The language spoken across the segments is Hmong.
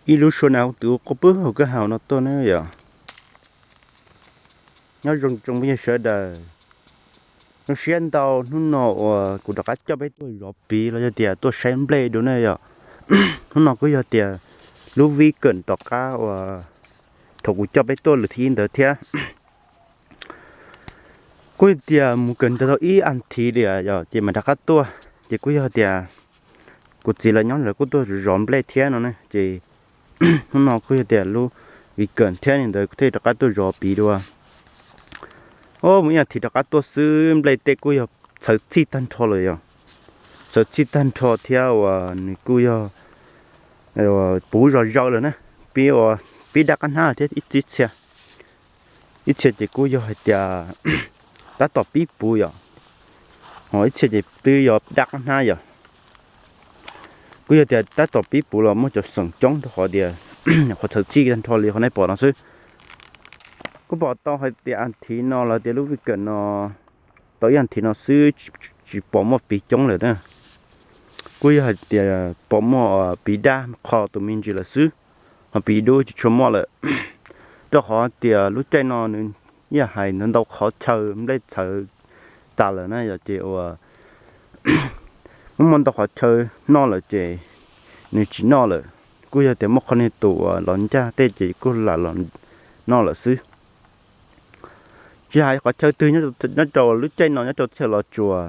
Ib lub sua na twv quaj pwg hauv kwj ha no tuaj na yom. Nyob zoo tsoom phooj ywg sawv daws, zoo siab ntau hnub no uas kuv rov qab coj peb tuaj zov piv los yog tias tuaj saib nplej dua na yom. Hnub no kuj yog tias lub vib kawm tom qab uas thaum kuv coj peb tuaj lwm thib ib ntawd thiab. Kuj yog tias mus kawm ntawv tau ib as thiv li yom, ces mam rov qab tuaj. Ces kuj yog tias kuv txiv lawv nyob lawv kuj tuaj zov nplej thiab no na, ces hnub no kuj yog tias lub vib kawm thiab li ntawd kuv thiaj rov qab tuaj zov piv dua. Mus ib as thiv rov qab tuaj xwb nplej tej kuj yog txhawv txhij tag nrho lawm yom. Txhawv txhij tag nrho thiab uas nws kuj yog puv zog zaws lawm na. Pib uas pib daj qab hnab thiab ib txhia, ib txhia ces kuj yog hais tias tab tom pib puv yom, ho ib txhia ces twb yog daj qab hnab yom. Kuj yog tias tab tom pib puv los muaj cov xeem coob rau qhov tias nyuam qhuav txhawv txhij tag nrho li qhov nej pom no xwb. Kuj pom tau hais tias as thiv no los tias lub vib kawm no tau ib as thiv no xwb tsis pom muaj piv coob lawm na. Kuj yog hais tias pom muaj piv daj qho tus me ntsis lawm xwb, ho piv dub tsis tshua muaj lawm. Rau qhov tias lub caij no nws yam hais ntau ntau qhov chaw nplej txhawv tas lawm na yom, ces uas muaj muaj ntau qhov chaw noj lawm ces nws tsis noj lawm. Kuj yog tias muaj qhov niag tus uas los ncaj tej ces kuj lam los noj lawm xwb. Tsis hais qhov chaw twg nyob rau lub caij no nyob rau teb chaws Los Tsuas,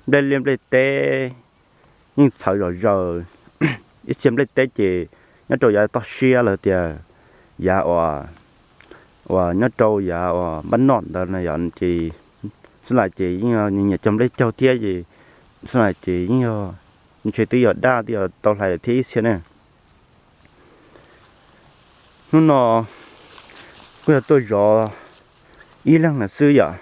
nplej liaj nplej teb yeej txhawv zom zaws. Ib txhia nplej teb ces nyob rau yav toj siab los tias yav uas nyob rau yav uas npab noj ntawd na yom, ces xab lais ces yeej nyiam cog nplej caug thiab ces xab lais ces yeej yog ntshe twb yog daj twb yog tau hlais lawm thiab ib txhia na. Hnub no kuj yog tuaj zov ib leeg lawm xwb yom.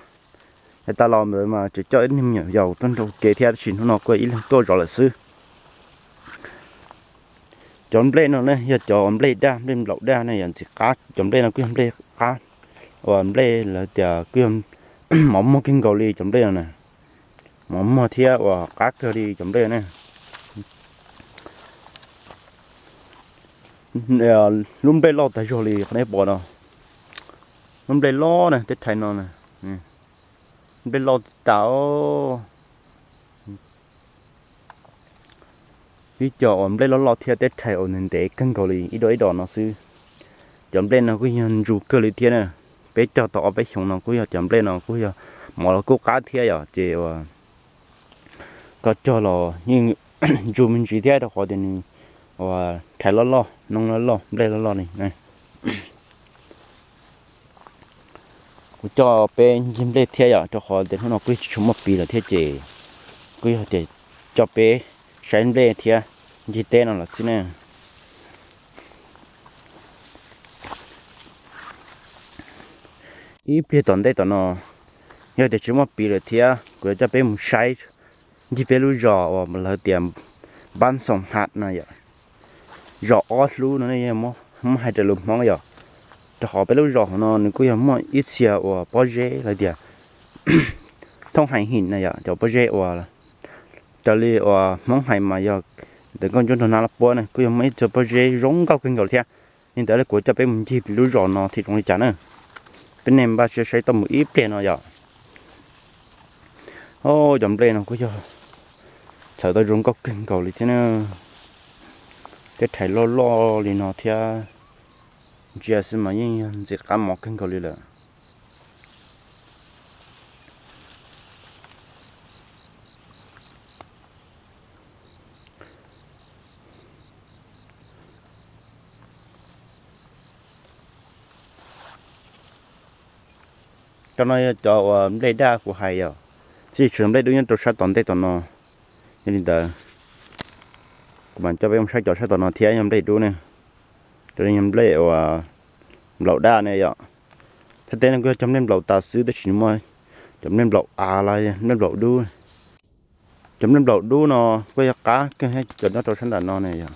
Has tas los ntawd mas tseem coj ib niag me nyuam yaus tuaj nrog kev thiab, tab sis hnub no kuj ib leeg tuaj zov lawm xwb. Cov nplej no ne yog cov nplej daj, nplej nplaum daj ne yom, ntxim qab. Cov nplej no kuj yog nplej qab uas nplej lawv tias kuj yog mov muag kawg nkaus li cov nplej no na. Mov muag thiab uas qab kawg li cov nplej ne. Lub nplej loj tag zog li qhov nej pom no. Lub nplej loj na, teb thaiv no na, nplej loj tas. Ib co uas nplej loj loj thiab teb thaiv uas ntev ntev kawg nkaus li ib dos ib dos no xwb. Cov nplej no kuj yog ntsu kawg li thiab na. Peb cog tau ob peb xyoos no kuj yog cov nplej no kuj yog mov los kuj qab thiab yom, ces uas koj cog los yeej ntsu me ntsis thiab rau qhov tias nws uas thaiv loj loj, noob loj loj, nplej loj loj li. Kuv coj peb ncig nplej thiab yom, rau qhov tias hnub no kuj tsis tshua muaj piv lawm thiab ces kuj yog tias coj peb saib nplej thiab ncig teb no lawm xwb ne. Ib pliag tom ntej tom no, yog tias tsis muaj piv lawm thiab kuv yuav coj peb mus saib ncig peb lub zos uas lawv tias Npab Xoom Ham no yom. Zos Ob Hlub no ne, muab hais raws lus Hmoob yom. Rau qhov peb lub zos hauv no nws kuj yog muaj ib txhia uas pob zeb lawv tias Thooj Hais Him na yom, cov pob zeb uas raws li uas Hmoob hais mas yog ntawm nkauj ntsuab nrog nab laj puab ne, kuj yog muaj ib txhia pob zeb zoo nkauj kawg nkaus thiab. Li ntawd kuv coj peb mus ncig lub zos no thiaj zoo li cas na. Peb nej npaj siab saib tau mus ib pliag no yom. Cov nplej no kuj yog txhawv tau zoo nkauj kawg nkaus li thiab na. Tej rhais loj loj li no thiab, ntsia xwb mas yeej yog ntxim qab mov kawg nkaus li lawm. Cov no yog cov uas nplej daj kuv hais yom, tab sis tshuav nplej dub nyob rau sab tom ntej tom no. Yog li ntawd, kuv mam coj peb mus saib cov sab tom no thiab yog nplej dub ne. Cov no yog nplej uas nplaum daj ne yom. Thaj teb no kuj yog cov nplej nplaum tas xwb tab sis muaj cov nplej nplaum av los nplej nplaum dub. Cov nplej nplaum dub no kuj yog qab kawg thiab cov nyob rau sab nram no ne yom.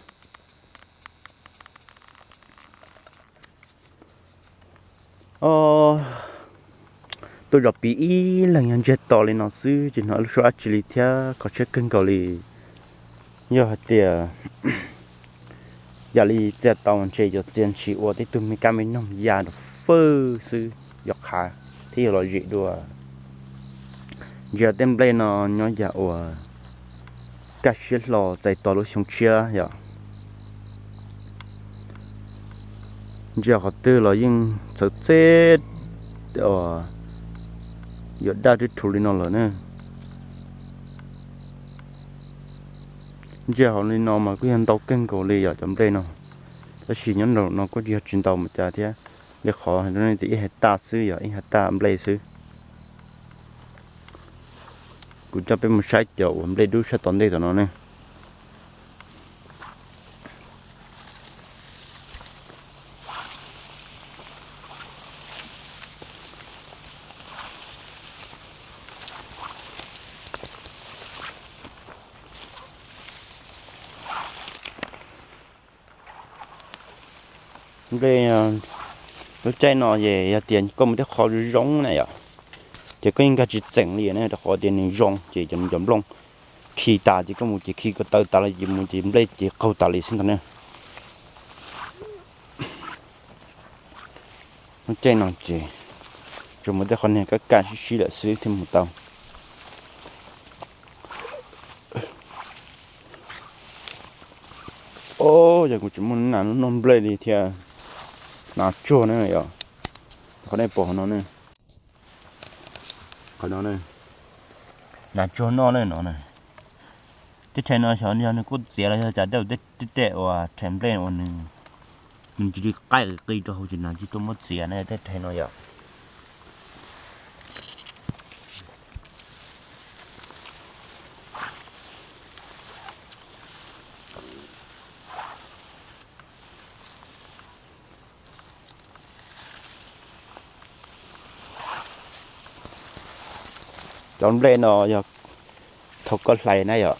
Tuaj zov piv ib leeg yog ntsiag to li no xwb tsis hnov lub suab dab tsi li thiab kho siab kawg nkaus li. Yog hais tias Yam li txiaj tau ntshe yuav txiaj ntshis ua tib tug me kab me noog ya rau fwj xwb yog qhav thiab yog lom zem dua. Ntsia tej nplej no nyob yam uas kaj siab hlo txais tos lub xyoo tshiab yom. Ntsia qhov twg los yeej txawv txeb, yuav daj twb rhu li no lawm na. Ntsia hauv li no mas kuj yog ntau kawg nkaus li yom cov nplej no. Tab sis nyob nraum no kuj yog tsis ntau mas cas thiab, li qhov tias ib hais taj xwb yog ib hais taj nplej xwb. Kuv coj peb mus saib cov uas nplej dub sab tom ntej tom no ne. Nplej lub caij no es yog tias koj mus tej qhov zoo zoo na yom, ces koj yeej nkag tsis txeem li na, rau qhov tias nws zoo ces cov nplooj khi tas ces koj mus ces khi ko taw tas li ces mus ces nplej ces qaug tas li xwb ntag na. Lub caij no ces tsuas mus tej qhov niag kaj kaj sib sib lawm xwb thiaj mus tau. Os, yog kuv tsis muaj nas noj nplej li thiab. Nas tsuag na yom. Qhov nej pom hauv no ne, qhov no ne, nas tsuag noj ne no ne. Tej rhais no xyov yog nws kuj txiav los yog cas, tej tej uas rhais nplej uas nws, nws cia li qaij qis rau hauv ces nas cia li tuaj muab txiav na tej rhais no yom. Cov nplej no yog thaum koj hlais na yom,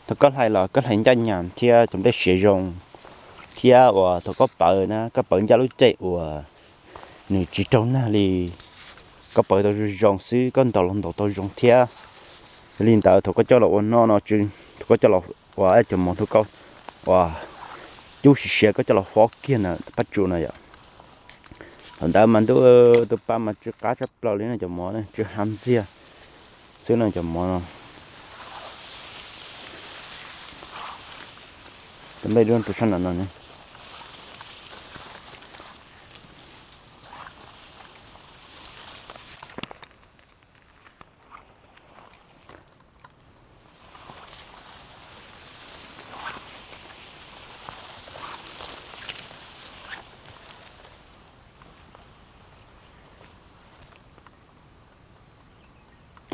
thaum koj hlais los koj hlais ncaj nyas thiab cov nplej siav zoo, thiab uas thaum koj pawv na koj pawv ncaj lub caij uas nws tsis raug nag li, koj pawv tau zoo zoo xwb koj ntaus los ntaus tau zoo thiab. Yog li ntawd thaum koj coj los ua noj no, thaum koj coj los ua cov mov rau koj uas cub siav siav koj coj los fob kiag na pab tsum na yom. Thaum ntawd mas ntuj tus pa mas tsw qab tshaj plaws li no cov mov ne, tsw hav ntxiag xwb no cov mov no. Cov nplej dub rau sab nram no ne.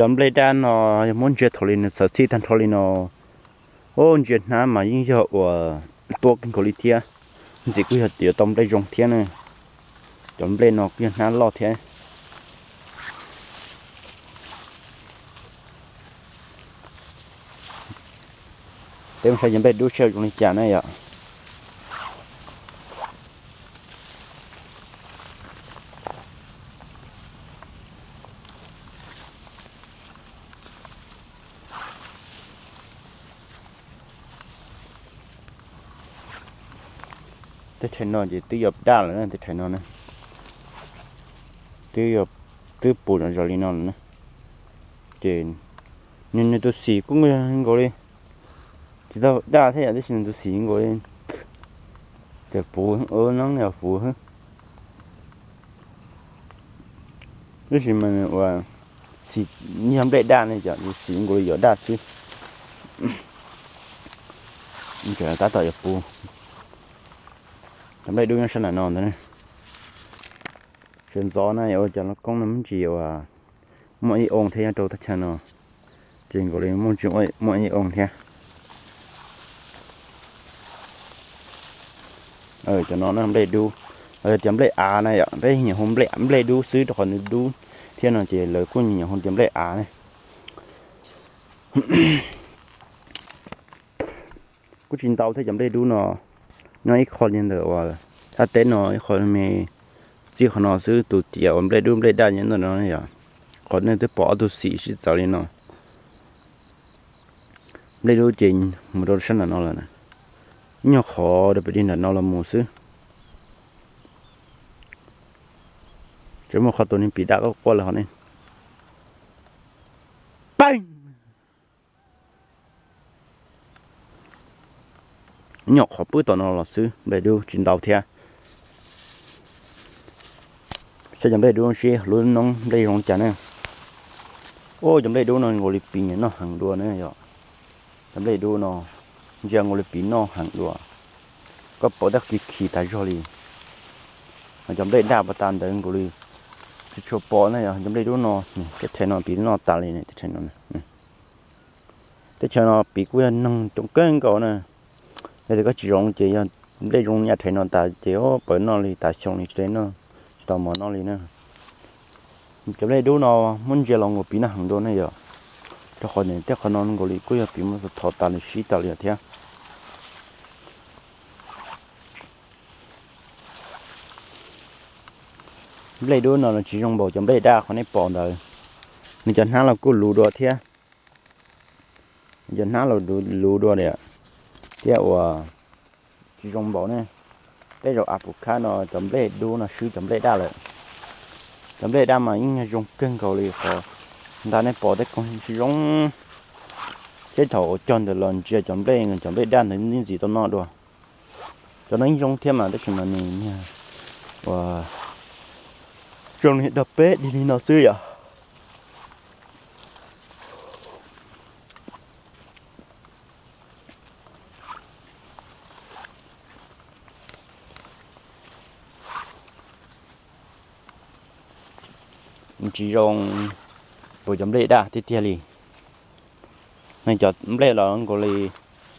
Cov nplej daj no yog muab ntsia thaum li nws txhawv txhij tag nrho li no, ub, ntsia hnab mas yeej yog uas tuab kawg nkaus li thiab. Ntxim kuj yog yuav tau nplej zoo thiab na. Cov nplej no kuj yog hnab loj thiab. Peb mus saib cov nplej dub seb zoo li cas na yom. Tej rhais no ces twb yuav daj lawm na, tej rhais no na, twb yuav, twb puv zom zaws li no lawm na. Ces nws, nws tus xim kuj nkaus li, tsis tau daj thiab yom, tab sis nws tus xim nkaus li, ces puv, ub, no yog puv xwb. Tab sis mas nws ua, xim, yog nplej daj ne, xim nkaus li yuav daj xwb. Tab tom yuav puv. Cov nplej dub nyob sab nram no ntag. Sawv ntxov na yog ua cov loj koob no me ntsis uas muaj ib oo thiab nyob rau thaj chaw no, ces nkaus li muaj ntsis muaj ib oo thiab. Cov no nplej dub, los yog tias nplej av na yom, peb nyiam hu nplej dub xwb rau qhov nws dub thiab no ces lawv kuj nyiam hu tias nplej av ne. Kuj tsis ntau thiab cov nplej dub no, nyob ib qho li ntawm uas thaj teb no ib qho me, txij qhov no xwb tus tias uas nplej dub nplej daj nyob ntawm no yom. Qhov nej twb pom ob tug xim sib txawv li no. Nplej dub ces mus rau sab nram no lawm na. Nyuag qhov rau pem dig ntawm no los mus xwb. Tseem muaj qhov tus niag pim daj quaj quaj lawm hov ne. Peeb! Nyuag qhov pwb tom no los xwb, nplej dub tsis ntau thiab. Saib cov nplej dub seb lub noob nplej zoo cas ne. Ua cov nplej dub no nkaus li pim nyiam noj heev dua ne yom. Cov nplej dub no ntsia nkaus li pim noj heev dua. Koj pom tab khi khi tas zog li. Cov nplej daj pas tas ntawd nkaus li tsis tshua pom na yom. Cov nplej dub no, teb chaws no pim noj tas li teb chaws no. Teb chaws no pim kuj yog neeg coob kawg nkaus na. Yog tias koj tsis zoo ces yog nplej zoo nyaj rhais no tas ces pawv noj li tas xyoo li tsis tau noj, tsis tau mov noj li na. Cov nplej dub no muab ntsia los nkaus pim noj heev dua ne yom. Rau qhov niam tej qhov no nkaus li kuj yog pim muab thov tas li sib tas li thiab. Nplej dub no tsis zoo npaum cov nplej daj qhov nej pom ntawd. Nws cov hnab los kuj luv dua thiab. Cov hnab los luv dua thiab uas tsis zoo npaum ne. Tej zaum a pum khab no cov nplej dub no swb cov nplej daj lawm. Cov nplej daj mas yeej zoo kawg nkaus li qhov ntawd nej pom tej koog tsis zoo. Tej thaum uas cog ntawd los ntsia cov nplej, cov nplej daj ntawd ntxim tau noj dua. Cov no yeej zoo thiab mas tab sis mas nws niag uas zoo li dag peb dig li no xwb yom. Tsis zoo npaum cov nplej daj tiag tiag li. Nws cov nplej los nkaus li,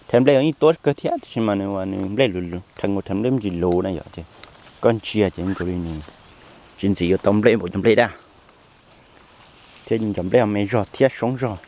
rhais nplej yeej tuab kawg thiab tab sis mas nws ua nws nplej luv, rhais nkaus rhais nplej me ntsis luv na yom. Koj ntsia ces nkaus li nws tsis ntxim yuav tau nplej npaum cov nplej daj thiab cov nplej me zog thiab soob zog.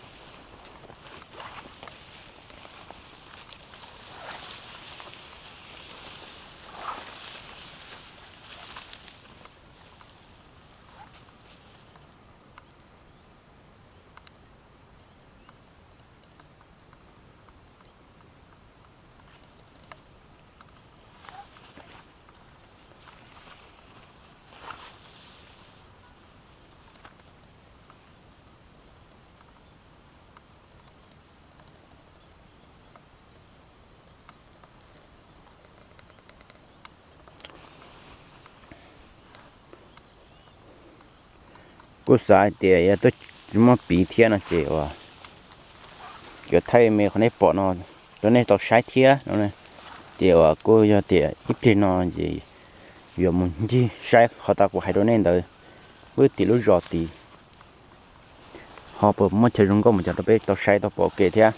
Kuj xav hais tias yog tuaj tsis muaj piv thiab no ces uas yuav thaij me qhov nej pom no rau nej tau saib thiab no. Ces uas kuj yog tias ib pliag no ces yuav mus ncig saib qhov tas kuv hais rau nej ntawd, wb tim lub zos tid ho puas muaj chaw zoo nkauj mus cov rau peb tau saib tau pom ua ke thiab.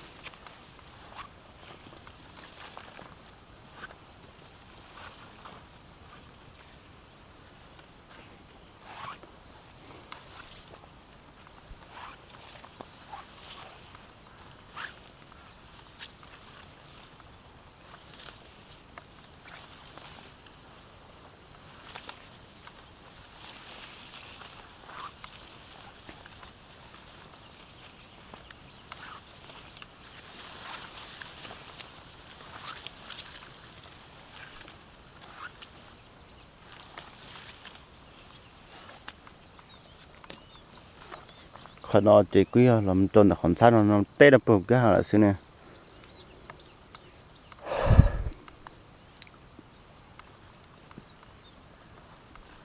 Qhov no ces kuj yog los rau ntawm qhov ntxhab no no teb rau puag kab ha lawm xwb ne.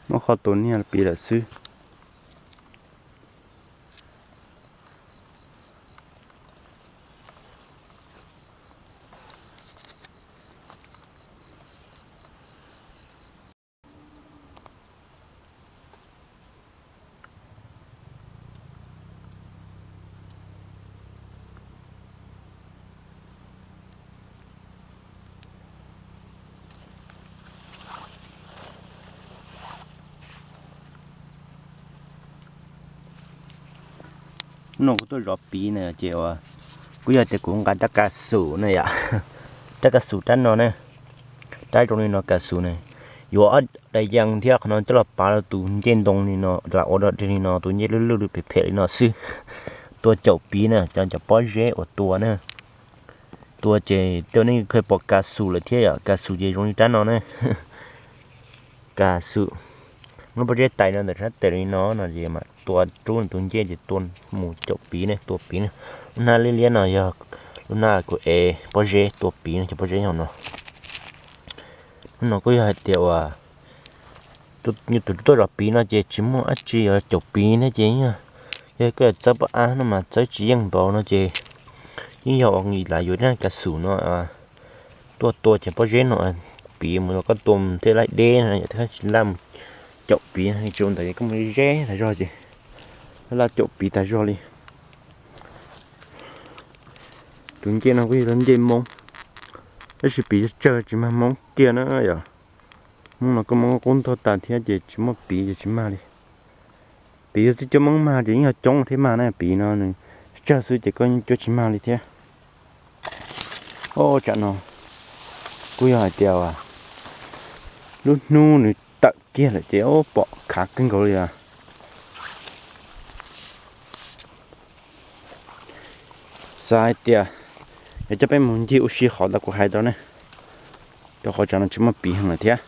Muab qhov tus niag piv lawm xwb. No kuv tuaj zov piv na ces uas kuj yog tias kuv nqa rab kas xum na yom, rab kas xum rab no ne, rab zoo li no kas xum ne, yuav ob daim yees thiab qhov no coj los pav rau tus ncej ntoo li no, lam ua dog dig li no, tus ncej lwj lwj phem phem li no xwb, tua caum piv na, cov cov pob zeb uas tua na. Tua ces tej nej kheev pom kas xus lawm thiab yom, kas xus ces zoo li rab no ne. Kas xus, muab pob zeb tais no ntawm sab tes li no no ces mam tua rub nws tus ncej ces tua mus caum piv ne, tua piv ne. Lub hnab liab liab no yog lub hnab kuv ev pob zeb tua piv no, cov pob zeb hauv no. Hnub no kuj yog hais tias uas yus tus tuaj zov piv no ces tsis muaj dab tsi yuav caum piv thiab ces yog koj txawb pob av no mas txawb tsis yeej npaum no ces yeej yog ua nqis lav yuav rab kas xus no tuaj tua cov pob zeb no, piv mus rau koj tua tej laij deb no yom, thiab tsis laj mus caum piv tsis ua ntawd koj mus ze tas zog ces laj caum piv tas zog li. Tus ncej no kuj yog tus ncej Hmoob, tab sis piv tsawg tsis mag Hmoob kiag na yom. Hmoob no koj muab qub ntog tas thiab ces tsis muaj piv ces tsis mag li. Piv yog txij cuab Hmoob mag ces yeej yog coob thiab mag na, piv no nws tsawg xwb ces koj yeej cuab tsis mag li thiab. Ob tsam no kuj yog hais tias lub hnub nws tawm kiag lawm ces pom khav kawg nkaus li os. Xav hais tias yog coj peb mus ncig ua si qhov ntawd kuv hais rau ne, rau qhov tsam no tsis muaj piv heev lawm thiab.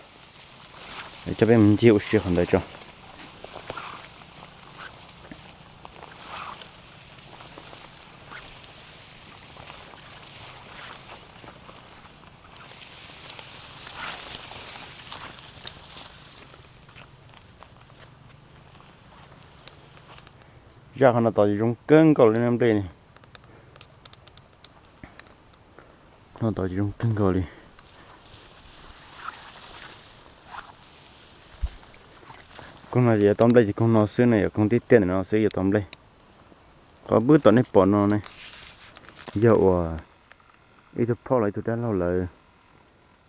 Yog coj peb mus ncig ua si qhov ntawd tso. Zaj qhov no tod zoo kawg nkaus li no nplej ne. No tod zoo kawg nkaus li. Koog no ces yuav tau nplej ces koog no xwb ne, yuav koog tib tiaj ntawm no xwb yuav tau nplej. Qhov pwb tom nej pom no ne, yog uas ib tug phauj los ib tug dab laug lawv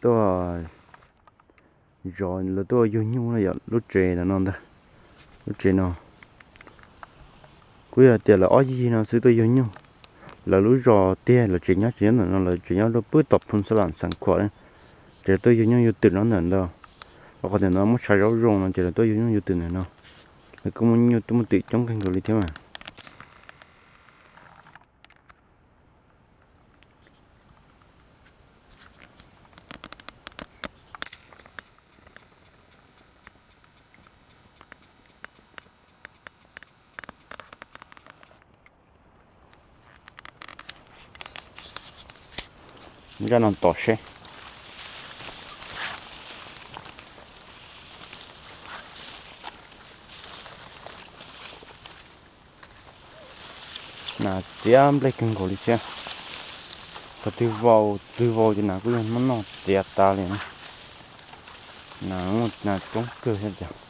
tuaj zov, lawv tuaj yug nyuj no yom, lub tsev no ntag. Lub tsev no kuj yog tias lawv ob yig no xwb tuaj yug nyuj. Lawv lub zos tiag lawv tsev nyob tsis nyob ntawm no, lawv tsev nyob rau pwb tom Phoos Xas Las Xeev Khuam, ces tuaj yug nyuj yug twm nyob ntawm ntawd. Rau qhov tiam no muaj tshav zaub zoo no ces lawv tuaj yug nyuj yug twm ntawm no. Lawv kuj muaj nyuj tuaj muaj twm coob kawg nkaus li thiab mas. Zaj no tos seb. Nas txiav nplej kawg nkaus li thiab. Thaum twg vau, twg vau ces nas kuj yog muab noj txiav tas li na. Nas muaj nas coob kawg thiab cas.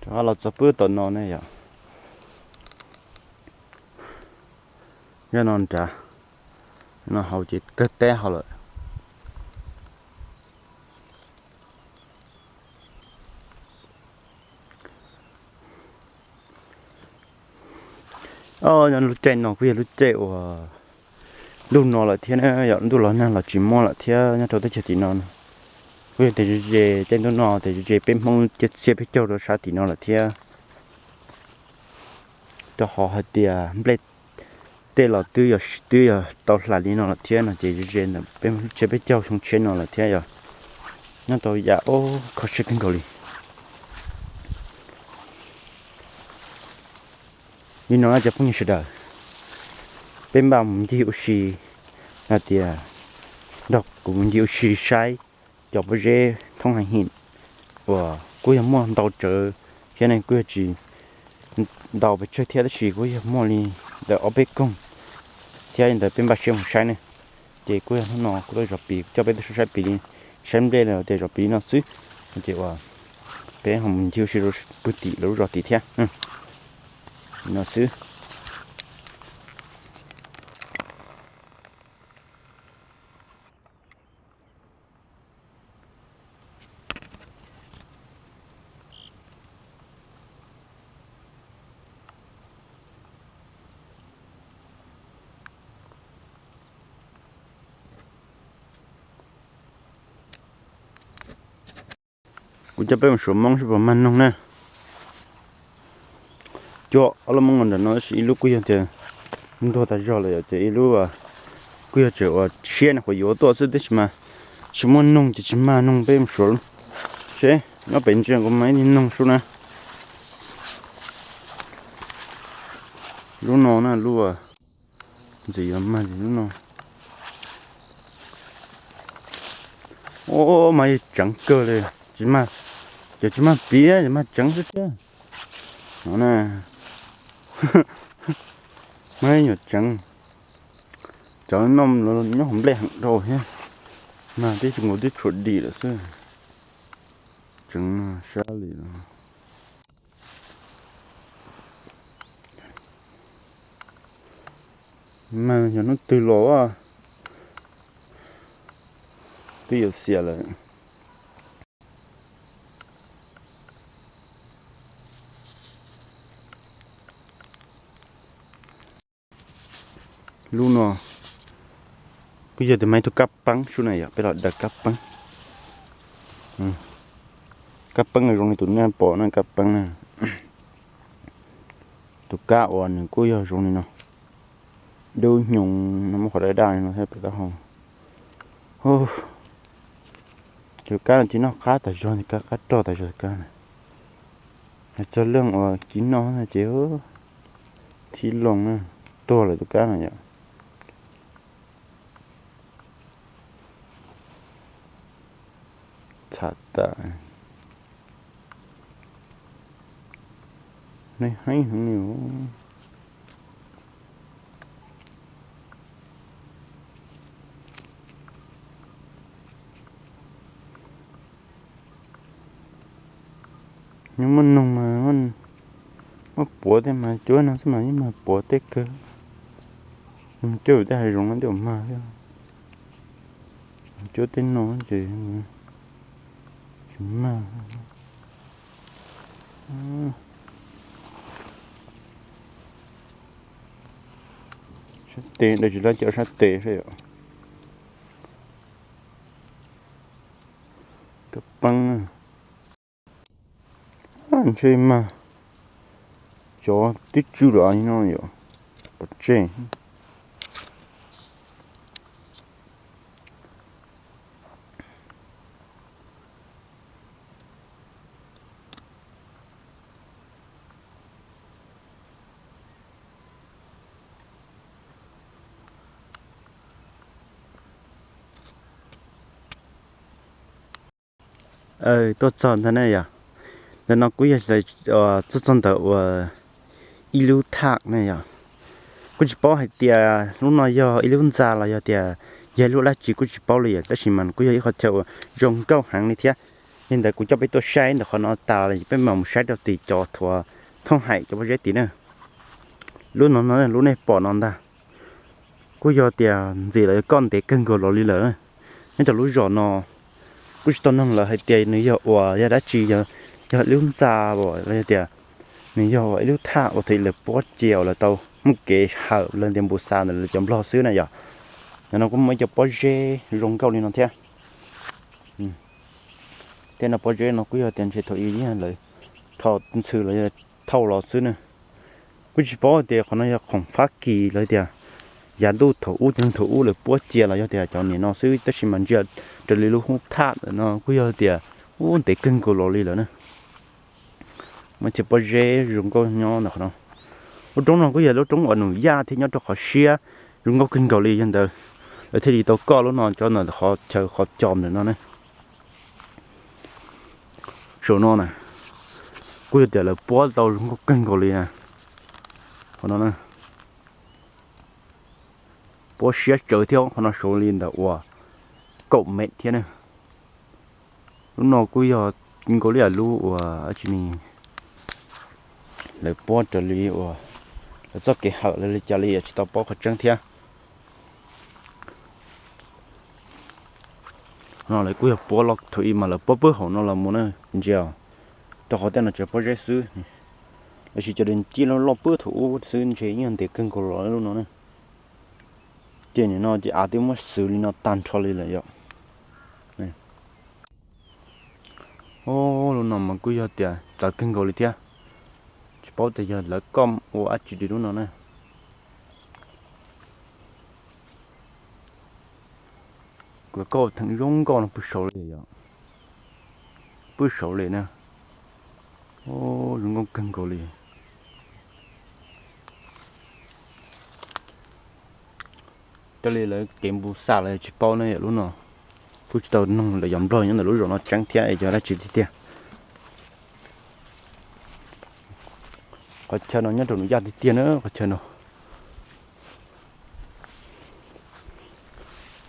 Rov qab los txog pwb tom no ne yom. Zaj no nrad, no hauv ces kawg teb hauv lawm. Os, lub caij no kuj yog lub caij uas ntuj no lawm thiab na, yog ntuj los nag los tsis muaj lawm thiab nyob rau teb chaws tim no. Kuj yog tias ze ze, caij ntuj no tias ze ze peb Hmoob txhiab peb caug rau sab tim no lawm thiab. Rau qhov hais tias nplej tej los twb yog, twb yog tau hlais li no lawm thiab no ces ze ze ntawm peb txhiab peb caug xyoo tshiab no lawm thiab yog nyob tau yam ob kho siab kawg nkaus li. Li no cov phooj ywg sawv daws, peb npaj mus ncig ua si, hais tias nrog kuv mus ncig ua si saib cov pob zeb thoob hais him uas kuj yog muaj ntau tsawv thiab ne, kuj yog tsis ntau pes tsawg thiab tab sis kuj yog muaj li ntawm ob peb koog thiab li ntawd peb npaj siab mus saib ne. Ces kuj yog hnub no kuv tuaj zov pis, coj peb tuaj saib pis li, saib nplej los tias zov pis li no xwb. Ces uas peb ho mus ncig ua si rau pem tim lawv lub zos tim thiab no xwb. Kuv coj peb mus suav Moob seb puas mag noog na. Cua ob lub Moob los ntawm no tab sis ib lub kuj yog tias ntuag tas zog lawm yom, ces ib lub kuj yog tseem ua siab nws qhuav yuav tuaj xwb tab sis mas tsis muaj noog ces tsis mag noog, peb mus suav seb nyob pem ntsia kuv mam li noog sub na. Lub no na, lub ntxim yuav mag lub no. Os, mas yeej tseev kawg li, tsis mag, ces tsis mag piav, ces mag tseev xwb thiab. No na, mag nyuam tseev, cov no nyob hauv nplej heev dhau thiab, mag twb nkaus twb tshuav dim lawm xwb. Tseev sab li los. Mas yog hnub twg los twb yuav xiam lawm. Lub no kuj yog tias mag ib tug kab peeb sub na yom, peb los daws kab peeb. Kab peeb no zoo li tus nej pom na, kab peeb na. Tus kab uas nws kuj yog zoo li no, dub hnyoo no muaj qhov daj daj li no thiab pem taub hau. Tus kab no ces noj qab tas zog, tus kab qab rog tas zog tus kab na. Yog txog leej uas kiv noj no ces thib loo na, tuag lawm tus kab no yom. Txhav tas. Nej heev heev li. Nyob muaj noog mas muab puav tej mas cuab no xwb mas yeej mag puav tej kawg. Cuab tej hav zoov no tej uas mag thiab, cuab tej no ces tsis mag. Sab tes, daws tsis lab cov sab tes saib yom. Kab peeb na. Ntshe mag cov twb tsw los no yom, pov tseg. Tuaj txog ntawd ne yom, ntawm no kuj yog tuaj txog ntawm uas ib lub thaj ne yom. Kuj tsis paub hais tias lub no yog ib lub ntxa los yog tias yog ib lub dab tsi kuj tsis paub li yom, tab sis mas kuj yog ib qhov chaw uas zoo nkauj heev li thiab. Li ntawd kuv coj peb tuaj saib ntawm qhov no tas peb mam mus saib rau tim cov thuav thooj haim cov pob zeb tid na. Lub no no lub nej pom no ntag, kuj yog tias ntxim los yog koj ntev kawg nkaus los li lawm. Nyob rau lub zos no kuj tsis tau noog lawv hais tias nws yog uas yog dab tsi, yog ib lub ntxa los yog tias nws yog ib lub thaj uas thaum lawv puab cia uas lawv tau muaj kev hawm lawv tias npus xas ntawm lawv cov nplog xwb na yom. Yog no kuj muaj ib co pob zeb zoo nkauj li no thiab. Tej no pob zeb no kuj yog tias ntshe thaum ub yog lawv tho ntxhw los yog thauj los xwb na. Kuj tsis paub tias qhov no yog khoom Fab Kis los tias yav ntuj thaum ub, thaum ub lawv puab cia los yog tias cov niam no xwb, tab sis mas ntsia raws li lub hub thaj ntawm no kuj yog tias ub ntev kawg nkaus los li lawm na. Muaj ib co pob zeb zoo nkauj nyob ntawm qhov no. Lub roob no kuj yog lub roob uas Nus Yaj thiab nyob rau qhov siab zoo nkauj kawg nkaus li yog ntawd, lawv thiaj li tau koj lub no cov ntawm qhov chaw qhov cos ntawm no ne. Saum no na, kuj yog tias lawv puab tau zoo nkauj kawg nkaus li na. Qhov no na, puab siab tsawv thiab, qhov no saud li ntawm uas kaum mev thiab na. Lub no kuj yog nkaus li lub uas dab tsi ne, lawv puab raws li uas lawv txoj kev hawm li cas li tsis tau paub qhov tseeb thiab. No lawv kuj yog puab los thaum ub mas lawv puab pawg hauv no los mus na, ntsia, rau qhov tej no tseem pob zeb xwb, los sis cov dej cig loj loj pawg thaum ub xwb ntshe yeej yog ntev kawg nkaus los lub no na. Ces nim no ces av twb muab xwb li no tag nrho li lawm yom. Lub no mas kuj yog tias txawv kawg nkaus li thiab, tsis paub tias yog lawv koj ua dab tsi li lub no na. Kuv koj theem zoo nkauj no pw saud li yom, pw saud li na. Zoo nkauj kawg nkaus li. Raws li lawv kev npus xas los tsis paub na yom, lub no kuj tsis tau noog lawv cov nplog nyob ntawm lub zos no tseeb thiab es yog dab tsi tiag tiag. Qhov chaw no nyob rau Nus Yaj tiag tiag na, qhov chaw no.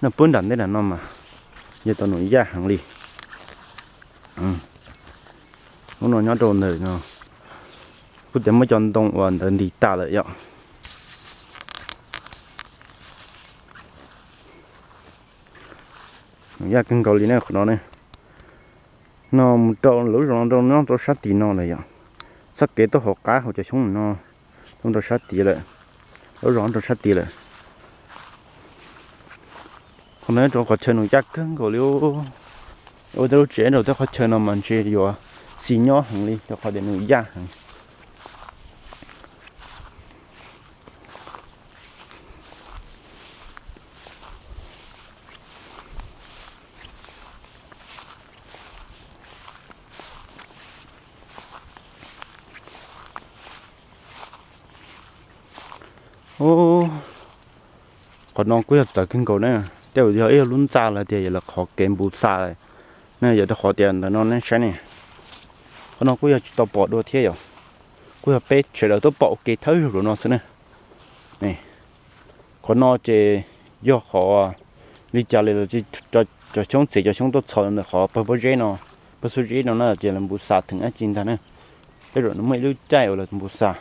No pub nram ntej nram no mas yog tau Nus Yaj heev li. Lub no nyob rau ntawm no, kuj tias muab cov ntoo uas ntawd ntis tas lawm yom. Nus Yaj kawg nkaus li ne qhov no ne. No mus rau lub zos no rau nyob rau sab tid no lawm yom. Txoj kev tuaj hauv qab hauv cov xyoob no tuaj rau sab tid lawm, lub zos rau sab tid lawm. Qhov no rau qhov chaw Nus Yaj kawg nkaus li. Ua tej lub tsev rau tej qhov chaw no mas ntshe yuav xis nyob heev li rau qhov tias Nus Yaj heev. Qhov no kuj yog txawv kawg nkaus na, tej zaum yog ib lub ntxa los tias yog lawv qhov kev npus xas na, yog rau qhov tias ntawm no nej saib ne, qhov no kuj yog tsis tau pom dua thiab yom, kuj yog peb sawv daws tuaj pom ua ke thawj zaug no xwb na. Qhov no ces yog qhov li cas li los cov xyoob txiav cov xyoob tuaj txhos ntawm qhov pawg pob zeb no, pawg xuab zeb no na ces lawv npus xas theem dab tsi ntag na. Tej zaum nws muaj ib lub caij uas lawv npus xas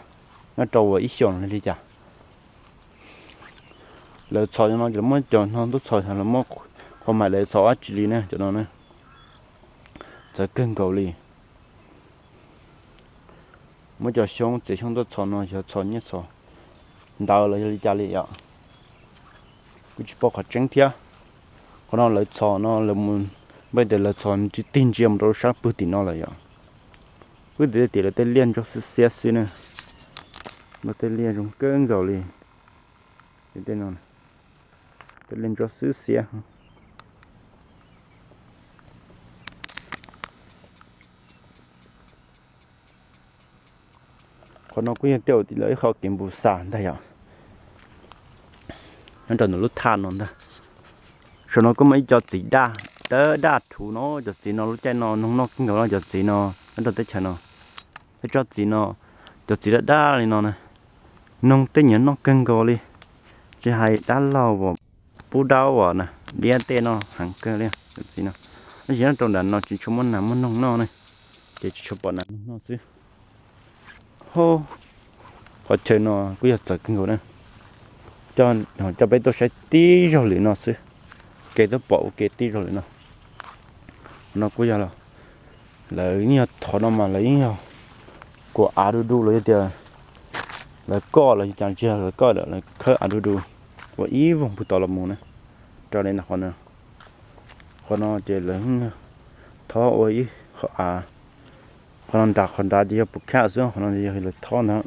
nyob rau uas ib xyoos li cas. Lawv txhos no ces lawv muab cov no tuaj txhos, lawv muab qhov mais lawv txhos dab tsi li na cov no na. Txawv kawg nkaus li. Muab cov xyoob txiav xyoob tuaj txhos no xyov txhos nyiaj txhos ntawv los yog li cas li yom. Kuj tsis paub qhov tseeb thiab. Qhov no lawv txhos no lawv mus, npaj tias lawv txhos tig ntsia mus rau sab pwg tim no lawm yom. Pwg tim tim lawv tej liaj ntsuab xwb xiab xwb na. Muaj tej liaj zoo kawg nkaus li. Tej no, tej liaj ntsuab xwb xiab. Qhov no kuj yog tej zaum lawv ib qho kev npus xas ntag yom. Nyob rau ntawm lub thaj no ntag. Saum no kuj muaj ib co txiv daj, dawb daj rhuv no, cov txiv no lub caij no noog noj kawg nkaus no, cov txiv no nyob rau teb chaws no. Peb tsob txiv no, cov txiv daj daj li no na, noog tej nyiam noj kawg nkaus li. Tsis hais dab laug as, pub dab as na, liab tej no heev kawg li cov txiv no. Tab sis nyob rau nram no tsis tshua muaj nas muaj noog noj ne, ces tsis tshua pom nas noog noj xwb. Ho qhov chaw no kuj yog txawv kawg nkaus na. Coj peb tuaj saib tib zaug lwm no xwb, kev tuaj pom ua ke tib zaug lwm no. No kuj yog, lawv yeej yog thov no mas lawv yeej yog kuam av du du los yog tias lawv koj los cas tsis yog lawv koj, lawv khawb av du du ua ib voog puag tod los mus na, raws li ntawm qhov no. Qhov no ces lawv thob ua ib qhov av, qhov no nram qhov nrad ces yog puas khaj xwb, qhov no yog lawv thob ntag.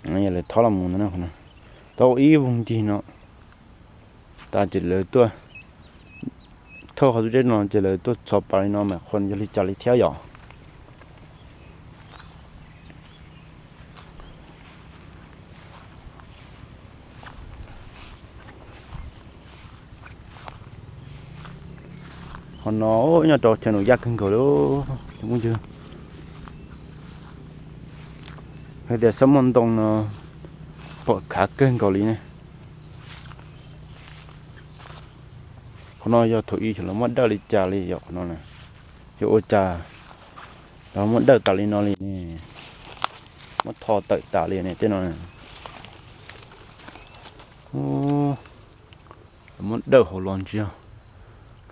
Yog lawv thob los mus ntag, thob ua ib voog ncig no tas ces lawv tuaj thauj qhov tub deb no ces lawv tuaj txhos pas li no mas qhov yog li cas li thiab yom. Qhov no nyob rau chaw num yaj kawg nkaus li, cov phooj ywg. Hais tias xab muaj ntoo no pom khav kawg nkaus li ne. Qhov no yog thaum ub lawv muab dawj li cas li yom, qhov no yog ua cas lawv muab dawj tas li no li ne, muab tho tawm tas li ne tej no. Lawv muab dawj hauv los ntsia,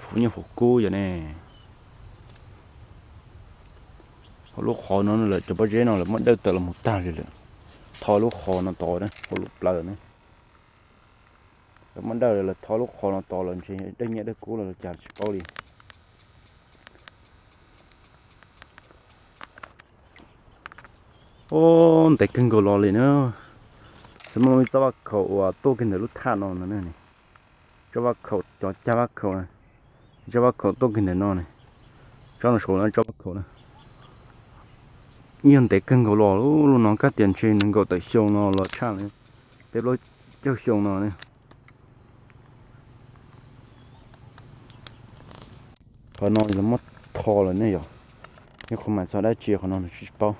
huv nyiaj huv kub yom ne. Hauv lub qhov no lawm cov pob zeb no lawv muab dawj tawm los mus tag li lawm. Tho lub qhov no tod, hauv lub plawv ne. Lawv muab dawj lawv tho lub qhov no tod los ntshe dawj nyiaj dawj kub los cas tsis paub li. Ub, ntev kawg nkaus los li na. Txawm muaj ib tsob vaj khaum uas tuaj kiag ntawm lub thaj no no ne. Tsob vaj khaum, cov cag vaj khaum, tsob vaj khaum tuaj kiag ntawm no ne. Tsob no saum no tsob vaj khaum na. Yog ntev kawg nkaus los, lub no kab tias ntshe nees nkaum tawm xyoo no los tshaj li peb plaub caug xyoo no ne. Qhov no lawv muab tho lawm ne yom. Yog qhov mas txog dab tsi qhov no tsis paub.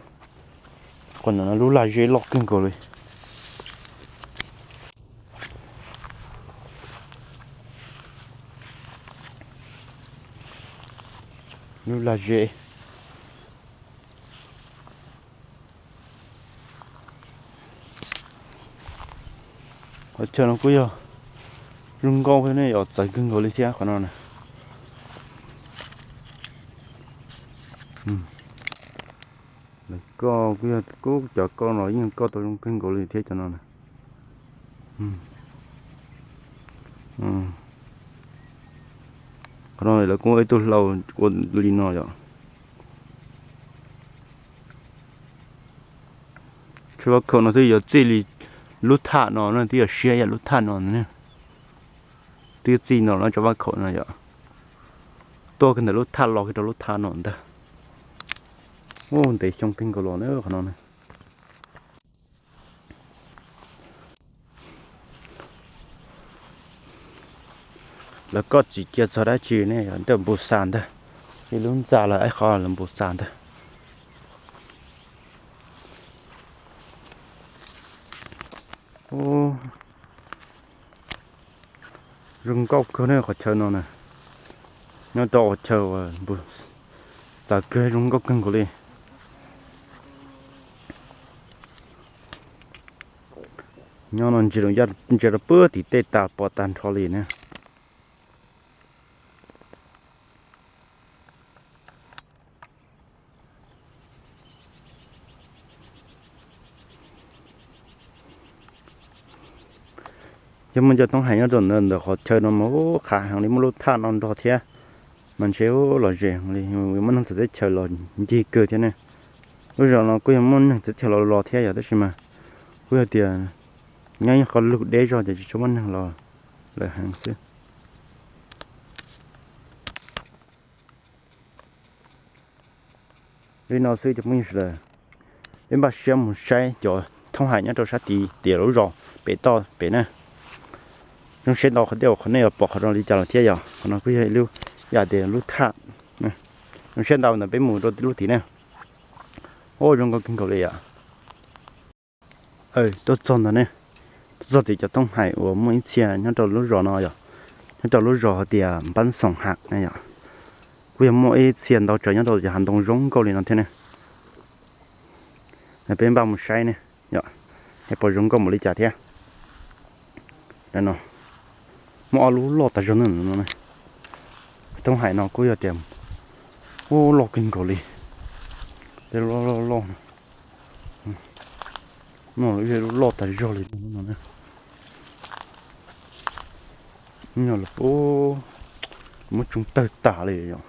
Qhov no lub laj zeb loj kawg nkaus li. Lub laj zeb. Qhov chaw no kuj yog zoo nkauj thiab ne yom, txawv kawg nkaus li thiab qhov no na. Lawv koj kuj yog kub cov koj los yeej koj tau zoo kawg nkaus li thiab cov no na. Qhov no lawv kuj ua ib tug hlau ua li no yom. Tsob vaj khaum no twb yuav txij li lub thaj no na, twb yuav siab yam lub thaj no ne. Twb txij no na tsob vaj khaum no yom. Tuaj kiag ntawm lub thaj los kiag rau lub thaj no ntag. Ub, ntev xyoo kawg nkaus los na qhov no na. Lawv koj txim cia txog dab tsi ne yom, nraj npus xas ntag. Ib lub ntxa lawv ib qho lawv npus xas ntag. Zoo nkauj kawg ne qhov chaw no na. Nyob rau qhov chaw uas npus xas kawg zoo nkauj kawg nkaus li. Nyob no ntsia rau puag tim tej tas pom tag nrho li na. Yog muaj cov toob hais nyob rau ntawm qhov chaw no mas ub qhav heev li, muaj lub thaj no nrog thiab, mas ntshe ub lom zem li, muaj neeg txawv teb chaws los ncig kawg thiab ne. Lub zos no kuj yog muaj neeg txawv teb chaws los los thiab yom, tab sis mas kuj yog tias nyob ib qho lug deb zog ces tsis tshua muaj neeg los lawm heev xwb. Li no xwb cov phooj ywg sawv daws, peb npaj siab mus saib cov thoob hais nyob rau sab tid tias lub zos pem toj pem na. Zoo siab ntau qhov tias qhov nej yuav pom qhov no li cas los thiab yom, qhov no kuj yog ib lub yam tias lub thaj. Zoo siab ntau ntawd peb mus rau lub tid na. Ua zoo nkauj kawg nkaus li yom. Tuaj txog ntawd ne, tuaj txog tim cov thoob hais uas muaj ib txhia nyob rau lub zos no yom, nyob rau lub zos hais tias Npab Xoom Ham na yom. Kuj yog muaj ib txhia ntau tsawg nyob rau cov hav ntoo zoo nkauj li no thiab ne. Peb npaj mus saib ne yom, es puas zoo nkauj npaum li cas thiab. No, muaj ob lub loj tas zog no. Thoob hais no kuj yog tias, ub, loj kawg nkaus li. Tej loj loj loj no. No lub loj tas zog li no. Nyob los muab tsoo tawg tas li yom.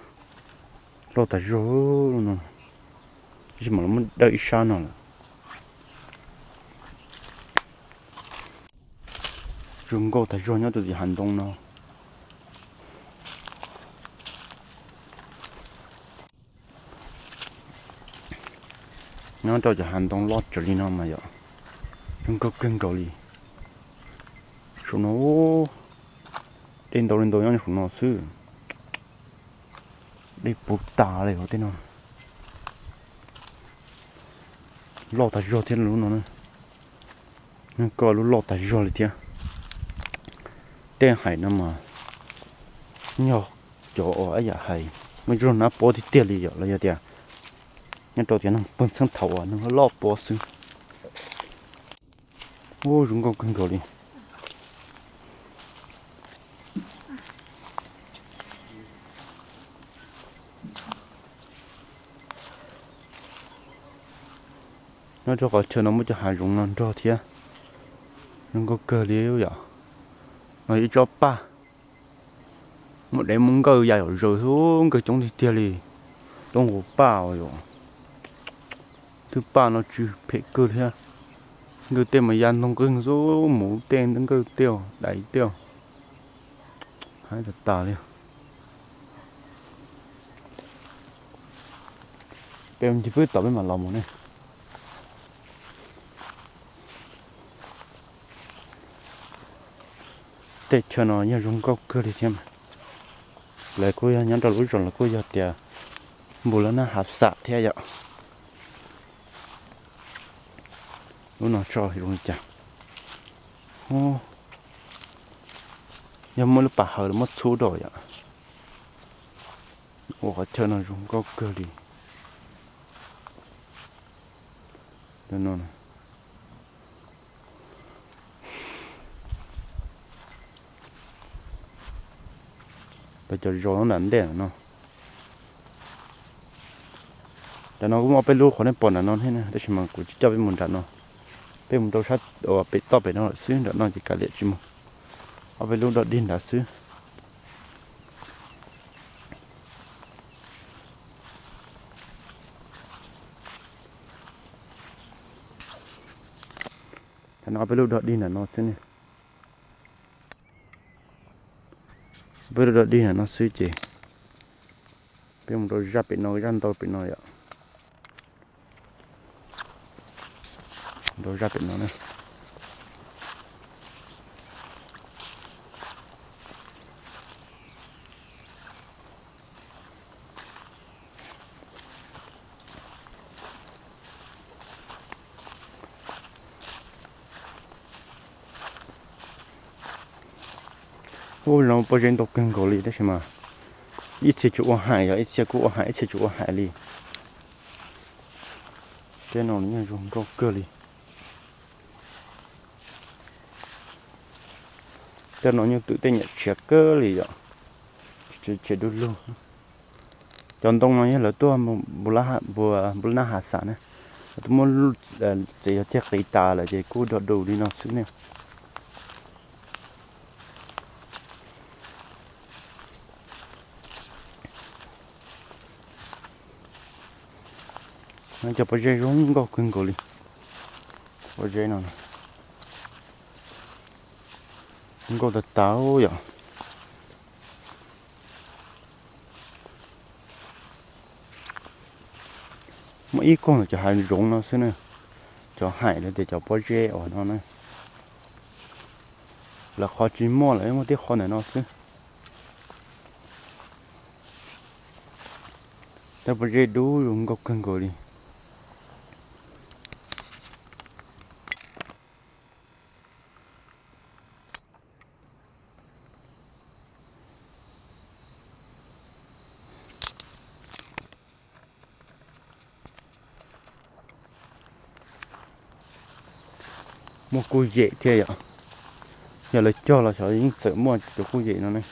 Loj tas zog no. Tab sis mas los muab dawj ib sab no lawm. Zoo nkauj tas zog nyob rau tim hav ntoo no. Nyob rau cov hav ntoo loj tsawv li no mas yom, zoo nkauj kawg nkaus li. Saum no, dej ntau li ntau nyob saum no xwb. Dej puv tas li os tej no. Loj tas zog thiab lub no. Koj lub loj tas zog li thiab. Tej hais no mas yog cov uas yam hais muaj ib tug nab puab tiag tiag li yom, los yog tias nyob rau tias neeg pheej txheeb thaum uas neeg loj puab xwb. Ub, zoo nkauj kawg nkaus li. Nyob rau qhov chaw no muaj cov hav zoov no nrog thiab. Zoo nkauj kawg li yom. No yog ib tsob paj. Muaj dev muaj nkawj ya yam zaws xwb, nkawj coob tiag tiag li. Coob nkaus paj os yom. Twb paj no tsw phem kawg thiab. Nkawj tej mas ya ntoo nqeeg xwb, mus tej nkawj tej dais tej. Haib tas tas li. Peb ncig pwb tom peb mam los mus ne. Tej chaw no yog zoo nkauj kawg li thiab mas. Lawv kuj yog nyob rau lub zos lawv kuj yog tias npus lab nab hav xam thiab yom. Lub no tso zoo li cas. Yog muaj lub pas hawv los muab txhub rau yom. Ua qhov chaw no zoo nkauj kawg li. Peb cov zos nram ntej no. Cov no kuj muaj peb lub qhov nej pom nram no thiab, tab sis mas kuv tsis coj peb mus nram no. Peb mus rau sab uas pem toj pem no lawm xwb, nram no ces kav liam tsis mus. Ob peb lub dog dig nrad xwb. Cov no peb lub dog dig nram no xwb ne. Peb lub dog dig nram no xwb ces peb mus rau zaj pem no, zaj ntau pem no yom. Rau zaj pem no na. Ub, no pob zeb ntau kawg nkaus li tab sis mas ib txhia tsuas ua hais, yog ib txhia kuj ua hais, ib txhia tsuas ua hais li. Tej no nws yeej zoo nkauj kawg li. Tej no yeej twm tej nyuam tshiav kawg li yom. Tshiav du lug. Cov ntoo no yog lawv tuaj npus lab nab hav xam na, lawv tuaj muab txiav yog ceg qis tas lawm ces kuj dog du li no xwb ne. Cov pob zeb zoo nkauj kawg nkaus li. Pob zeb no nkauj tas tas yom. Muaj ib koog cov hav zoov no xwb na, cov hais los tias cov pob zeb uas no na. Lawv qhov tsis muaj lawm, muaj tib qho ntawm no xwb. Tej pob zeb dub zoo nkauj kawg nkaus li. Muaj kuj yem thiab yom. Yog lawv cog los xyov yeej txawm muaj cov kuj yem no ne.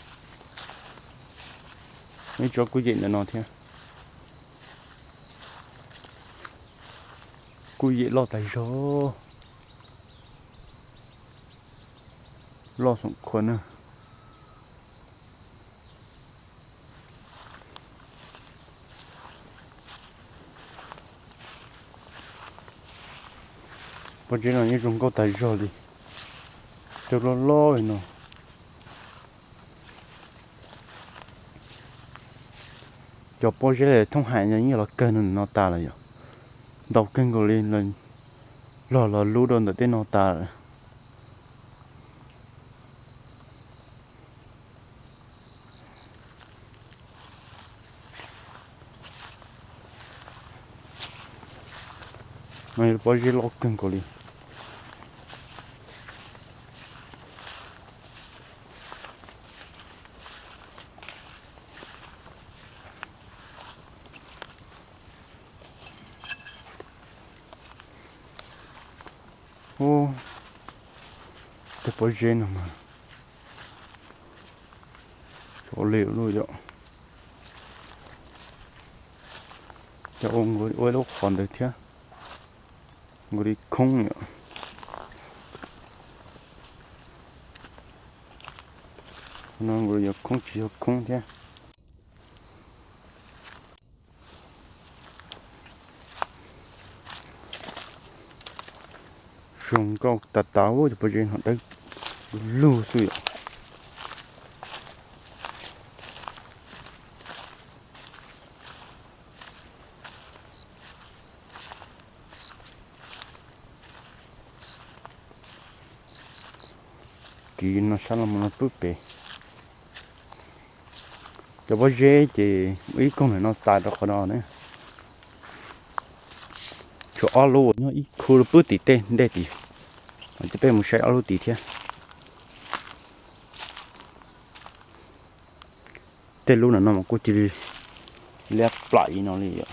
Muaj ib tsob kuj yem ntawm no thiab. Kuj yem loj tas zog. Loj xoom khuav na. Pob zeb no yeej zoo nkauj tas zog li. Cov loj loj li no. Cov pob zeb thoob hais no yeej los kawg no tas lawm yom. Ntau kawg nkaus li, log los lub rau ntawm tej no tas lawm. No yog pob zeb loj kawg nkaus li. Ub, tej pob zeb no mas, ua li lub yom, ces ua ib lub qhov ntawd thiab, nkaus li khoob yom. No nkaus li yog khoob tsis yog khoob thiab. Zoo nkauj tas tas, cov pob zeb no dawb lug xwb yom. Kiv no sab los mus no pub pem. Cov pob zeb ces ua ib koog ntawm no tas rau qhov no na. Tshuav ob lub uas nyob ib khu pub tim tej ntej tid, ces peb mus saib ob lub tid thiab. Tej lub no no mas kuj cia li liab plam li no li yom.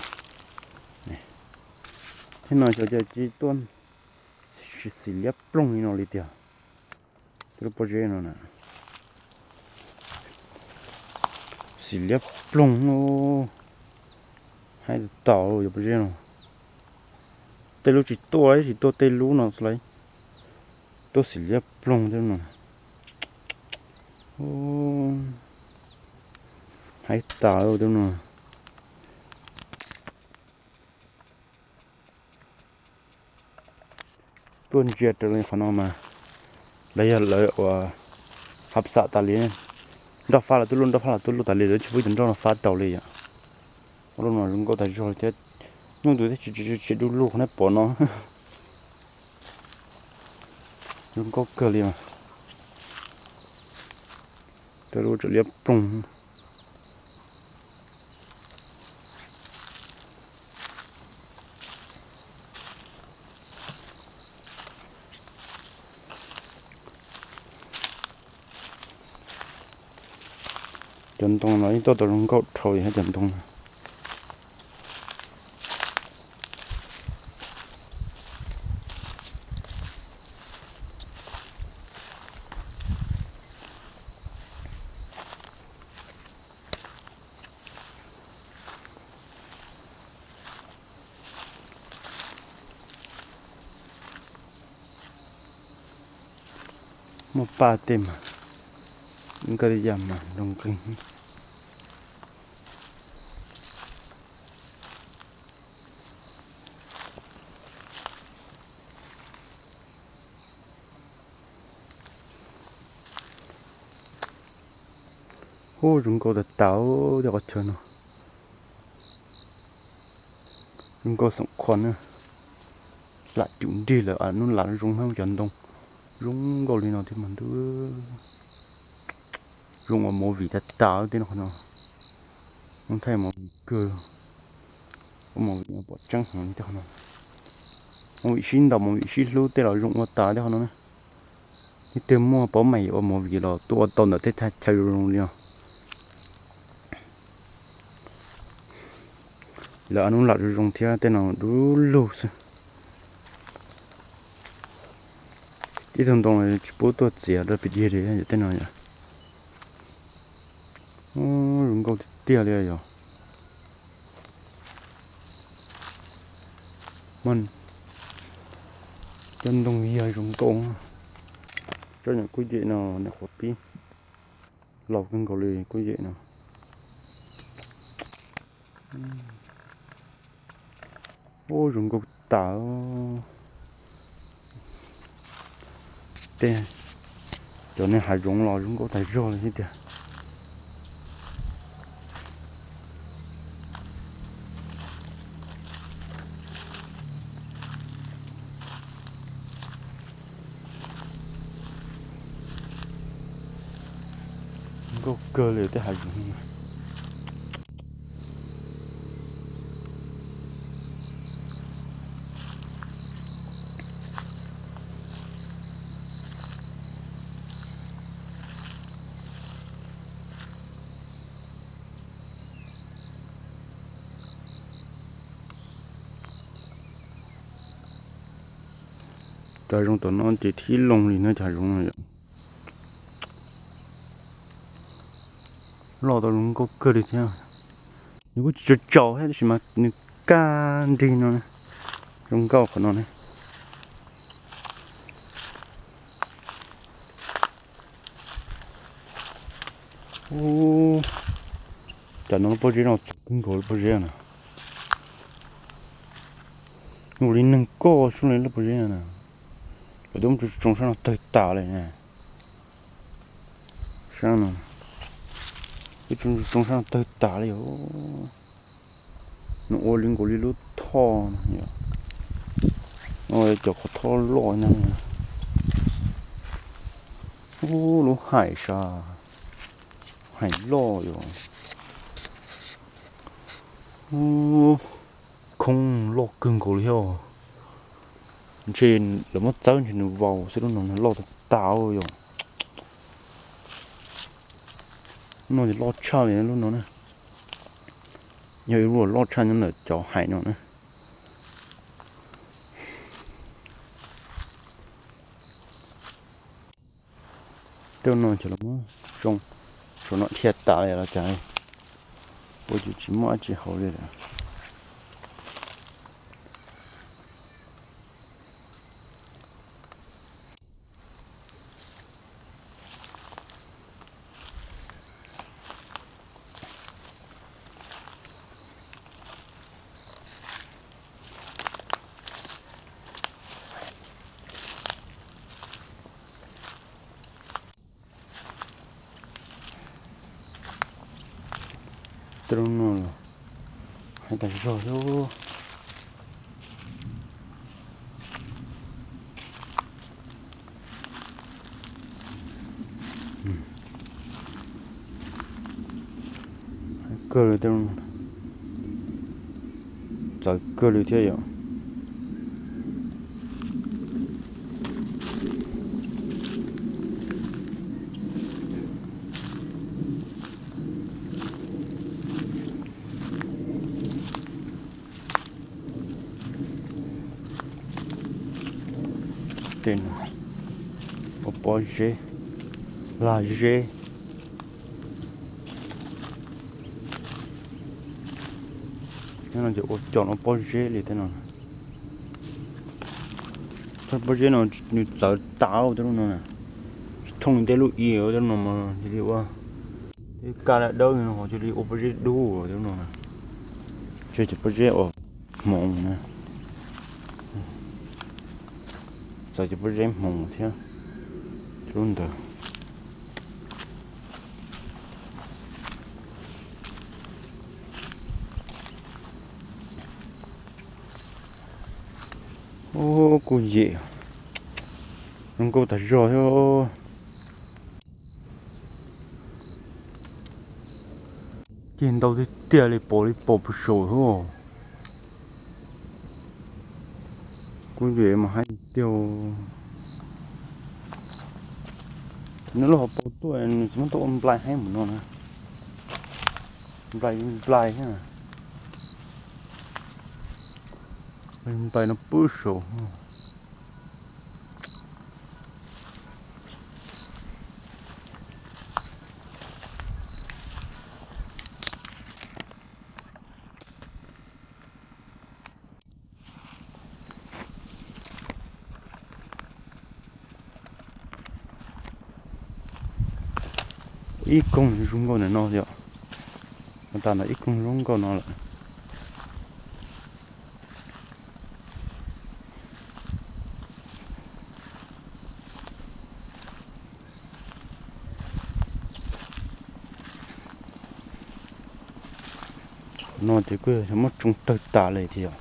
Thiab no cov cia li tuaj xim liab ploog li no li tiag. Tej lub pob zeb no na, xim liab ploog, haib tas tas cov pob zeb no. Tej lub tsis tuaj, tsis tuaj tej lub no xwb lauj, tuaj xim liab ploog tej no. Haib tas tej no. Tuaj ntsia raws li qhov no mas lawv yog lawv uas hab xam tas li, nroj fab lawv tuj luj, nroj fab lawv tuj luj tas li, lawv tsis pub cov nroj no fab tau li yom. Lub no zoo nkauj tas zog li thiab, nyuj tus thiab tsis tsis tsis du lug qhov nej pom no. Zoo nkauj kawg li mas. Tej lub tseem liab ploog. Cov ntoo no yeej tuaj tau zoo nkauj dhau li thiab cov ntoo no. Muaj paj tej mas, nkaj li yam mas nroo nqeeg. Ub, zoo nkauj tas tas tej qhov chaw no. Zoo nkauj xoom khuav na. Lam cum nrig lawm, hnub lam zoo na cov ntoo. Zoo nkauj li no thiab mas ntuj. Zoo ua movie tas tas tej no qhov no. Zoo thaij movie kawg. Ua movie pom tseeb heev li tej qhov no. Movie sib ntaus, movie sib hlub tej los zoo ua tas tej qhov no na. Leej twg muaj paub mas yuav ua movie los tuaj ua tau ntawm tej thaj chaw zoo zoo li no. Lawv hnub lam zoo zoo thiab tej no du lug xwb. Ib tug ntoo tsis pub tuaj txiav rau pem dig li tej no yom. Zoo nkauj tiag tiag li yom. Cov ntoo yag zoo nkauj. Tsob nyuam kub yem no nyuam qhuav pib laus kawg nkaus li kub yem no. Ub, zoo nkauj tas. Tej cov niag hav zoov los zoo nkauj tas zog li thiab tiag. Nkauj kawg li tej hav zoov. Cov hav zoov tom no ces thib loo li no cov hav zoov no yom. Loj tau zoo nkauj kawg li thiab. Nws kuj tsis tsaus tsaus thiab tab sis mas nws kaj nrig no, zoo nkauj qhov no ne. Ub, cov no lub pob zeb no txawv kawg nkaus lub pob zeb na. Nws ua li neeg koj xwb li lub pob zeb na. Lawv twb muab tsoo tsoo sab no tawg tas li na. Sab no, twb tsoo tsoo sab no tawg tas li os. Nws ua li nkaus li lub thoj no yom. Cov qhov thoj loj na. Ub, lub hais sas, hais loj yom. Ub, khoob loj kawg nkaus li thiab. Ntshe lawv muab txawb ntshe nws vau xwb, lub no loj tas tas yom. Lub no ces loj tshaj li lub no na. Yog ib lub loj tshaj nyob ntawm cov hais no na. Tej no ces los muab tsoo, saum no dhia tas li los cas li, ua cas tsis muaj dab tsi hauv li lawm. Tej lub no los hais tas zog xwb. Kawg li tej lub no, txawv kawg li thiab yom. Tej no ua pob zeb, lag zeb. Tej no ces ua cov no pob zeb li tej no. Tej pob zeb no nws txawv tas tej lub no na. Tsis thooj li tej lub i tej lub no mas cia li ua, tej kab dawb dawb no ho cia li ua pob zeb dub tej lub no na. Tej cov pob zeb uas hmoov na. Txawv cov pob zeb hmoov thiab lub ntawd. Ub, kuj yem, zoo nkauj tas zog thiab. Ceg ntau tiag tiag li, pom li pom puag saum xwb. Kuj yem mas hais tiag. Nws lub hauv paus tuaj nws tsis muab tuaj ua nplai heev mus no na. Nplai nplai thiab. Nplai no puag saum. Ib koog zoo nkauj ntawm no yom. Mus tas ntawm ib koog zoo nkauj no lawm. No ces kuj yog muab tsoo tawg tas li thiab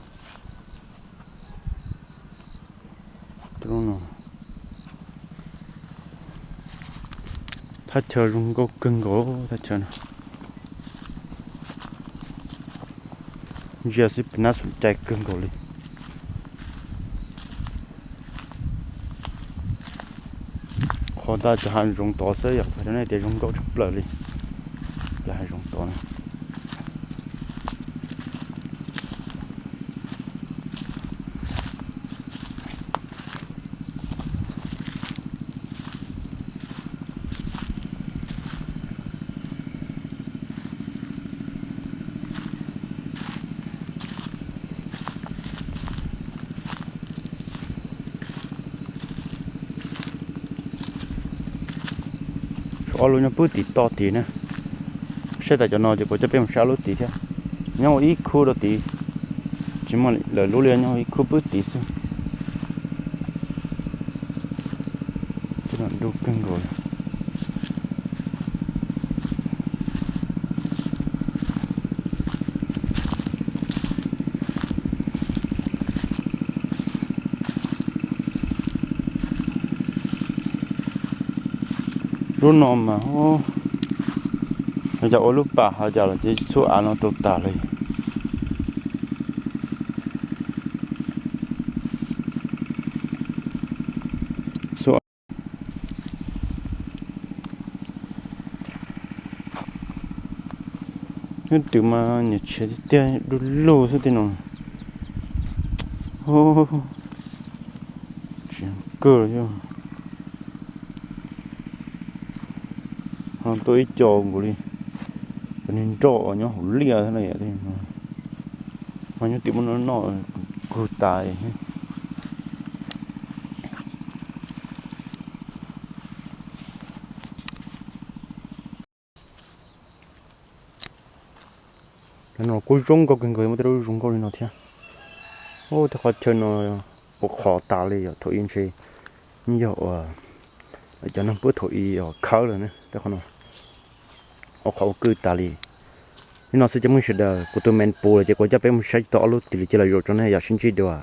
yom. Thaj chaw zoo nkauj kawg nkaus thaj chaw no. Ntsia xwb pem nab xum cai kawg nkaus li. Qhov ntawd cov hav zoov tod xwb yom, qhov nej tias zoo nkauj tshaj plaws li. Cov hav zoov tod na. Tshuav ob lub nyob pwb tim toj tid na. Saib tas cov no ces kuv coj peb mus saib ob lub tid thiab. Nyob ua ib khub rau tid, tsis muaj lawm lub li, nyob ua ib khub pwb tid xwb. Tej no du kawg nkaus li. Lub no mas, yog ua lub pas hov cas los ces txhub av no rau tas li. Nyob twg mas niam tshiav tiag tiag du lug xwb tej no. Tsis kawg li. Ho tuaj ib co nkaus li, cov niag nroj uas nyob hauv liaj thiab na, ho nyob tim muaj noj noj kug tas. Cov no kuj zoo nkauj kawg nkaus, muaj tej lub zoo nkauj li no thiab. Ub, tej qhov chaw no ua qhov tas li yom, thaum ub ntshe yog uas cov neeg puab thaum ub khawb lawm ne, tej qhov no ua qhov ua kwj tas li. Li no xwb cov phooj ywg sawv daws, kuv tus me puv lawm ces kuv coj peb mus saib tau ob lub tim li ces los zaum tso ne, yog sib ntsib dua.